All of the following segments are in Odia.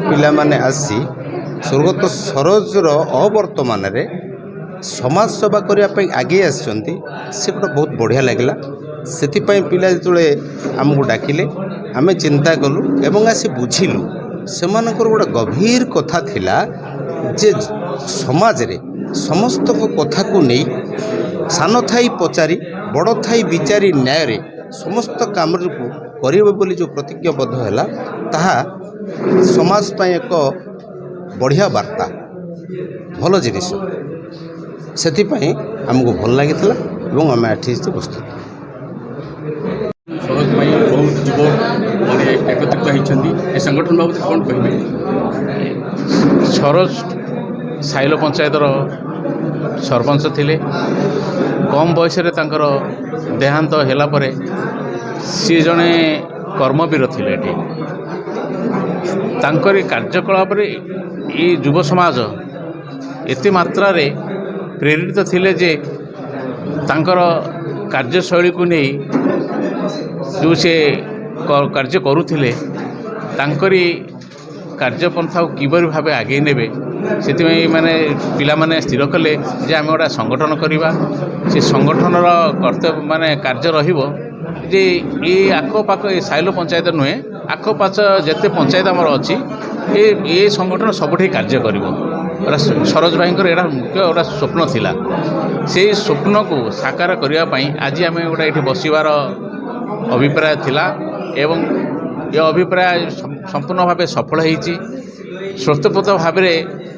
ପିଲାମାନେ ଆସି ସ୍ୱର୍ଗତ ସରୋଜର ଅବର୍ତ୍ତମାନରେ ସମାଜ ସେବା କରିବା ପାଇଁ ଆଗେଇ ଆସିଛନ୍ତି, ସେଗୁଡ଼ା ବହୁତ ବଢ଼ିଆ ଲାଗିଲା। ସେଥିପାଇଁ ପିଲା ଯେତେବେଳେ ଆମକୁ ଡାକିଲେ, ଆମେ ଚିନ୍ତା କଲୁ ଏବଂ ଆସି ବୁଝିଲୁ। ସେମାନଙ୍କର ଗୋଟେ ଗଭୀର କଥା ଥିଲା ଯେ ସମାଜରେ ସମସ୍ତଙ୍କ କଥାକୁ ନେଇ ସାନ ଥାଇ ପଚାରି, ବଡ଼ ଥାଇ ବିଚାରି, ନ୍ୟାୟରେ ସମସ୍ତ କାମକୁ କରିବ ବୋଲି ଯେଉଁ ପ୍ରତିଜ୍ଞାବଦ୍ଧ ହେଲା, ତାହା ସମାଜ ପାଇଁ ଏକ ବଢ଼ିଆ ବାର୍ତ୍ତା, ଭଲ ଜିନିଷ। ସେଥିପାଇଁ ଆମକୁ ଭଲ ଲାଗିଥିଲା ଏବଂ ଆମେ ଏଠି ଆସି ଉପସ୍ଥିତ। ସରୋଜ ପାଇଁ ବହୁତ ଯୁବ ମାନେ ଏକତ୍ରିତ ହେଇଛନ୍ତି। ଏ ସଂଗଠନ ବାବଦରେ କ'ଣ କହିବେ? ସରୋଜ ସାଇଲୋ ପଞ୍ଚାୟତର ସରପଞ୍ଚ ଥିଲେ। କମ୍ ବୟସରେ ତାଙ୍କର ଦେହାନ୍ତ ହେଲା ପରେ ସିଏ ଜଣେ କର୍ମବୀର ଥିଲେ। ଏଠି ତାଙ୍କରି କାର୍ଯ୍ୟକଳାପରେ ଏ ଯୁବ ସମାଜ ଏତେ ମାତ୍ରାରେ ପ୍ରେରିତ ଥିଲେ ଯେ ତାଙ୍କର କାର୍ଯ୍ୟଶୈଳୀକୁ ନେଇ ଯେଉଁ ସେ କାର୍ଯ୍ୟ କରୁଥିଲେ, ତାଙ୍କରି କାର୍ଯ୍ୟପନ୍ଥାକୁ କିପରି ଭାବେ ଆଗେଇ ନେବେ, ସେଥିପାଇଁ ମାନେ ପିଲାମାନେ ସ୍ଥିର କଲେ ଯେ ଆମେ ଗୋଟେ ସଂଗଠନ କରିବା। ସେ ସଂଗଠନର କର୍ତ୍ତବ୍ୟ ମାନେ କାର୍ଯ୍ୟ ରହିବ ଯେ ଏ ଆଖପାଖ ଏ ସାଇଲୋ ପଞ୍ଚାୟତ ନୁହେଁ, ଆଖପାଖ ଯେତେ ପଞ୍ଚାୟତ ଆମର ଅଛି, ଏ ସଂଗଠନ ସବୁଠି କାର୍ଯ୍ୟ କରିବ। ଏଇଟା ସରୋଜ ଭାଇଙ୍କର ଏଇଟା ମୁଖ୍ୟ ଗୋଟେ ସ୍ୱପ୍ନ ଥିଲା। ସେଇ ସ୍ୱପ୍ନକୁ ସାକାର କରିବା ପାଇଁ ଆଜି ଆମେ ଗୋଟେ ଏଠି ବସିବାର ଅଭିପ୍ରାୟ ଥିଲା ଏବଂ ଏ ଅଭିପ୍ରାୟ ସମ୍ପୂର୍ଣ୍ଣ ଭାବେ ସଫଳ ହେଇଛି। ସ୍ୱତଃପ୍ରତ ଭାବରେ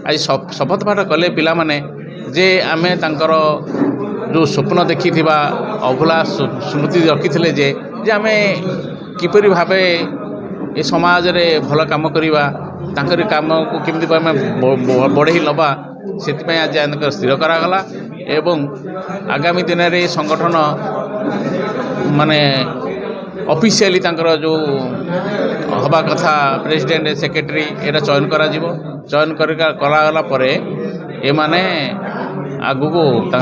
ଆଜି ଶପଥ ପାଠ କଲେ ପିଲାମାନେ ଯେ ଆମେ ତାଙ୍କର ଯେଉଁ ସ୍ୱପ୍ନ ଦେଖିଥିବା ଅଭୁଲା ସ୍ମୃତି ରଖିଥିଲେ ଯେ ଆମେ କିପରି ଭାବେ ଏ ସମାଜରେ ଭଲ କାମ କରିବା, ତାଙ୍କରି କାମକୁ କେମିତି ଆମେ ବଢ଼େଇ ନେବା, ସେଥିପାଇଁ ଆଜି ତାଙ୍କର ସ୍ଥିର କରାଗଲା। ଏବଂ ଆଗାମୀ ଦିନରେ ଏ ସଂଗଠନ ମାନେ ଅଫିସିଆଲି ତାଙ୍କର ଯେଉଁ ହେବା କଥା, ପ୍ରେସିଡେଣ୍ଟ, ସେକ୍ରେଟାରୀ, ଏଇଟା ଚୟନ କରାଯିବ। ଚୟନ କରି କରାଗଲା ପରେ ଏମାନେ ଆଗକୁ ତାଙ୍କ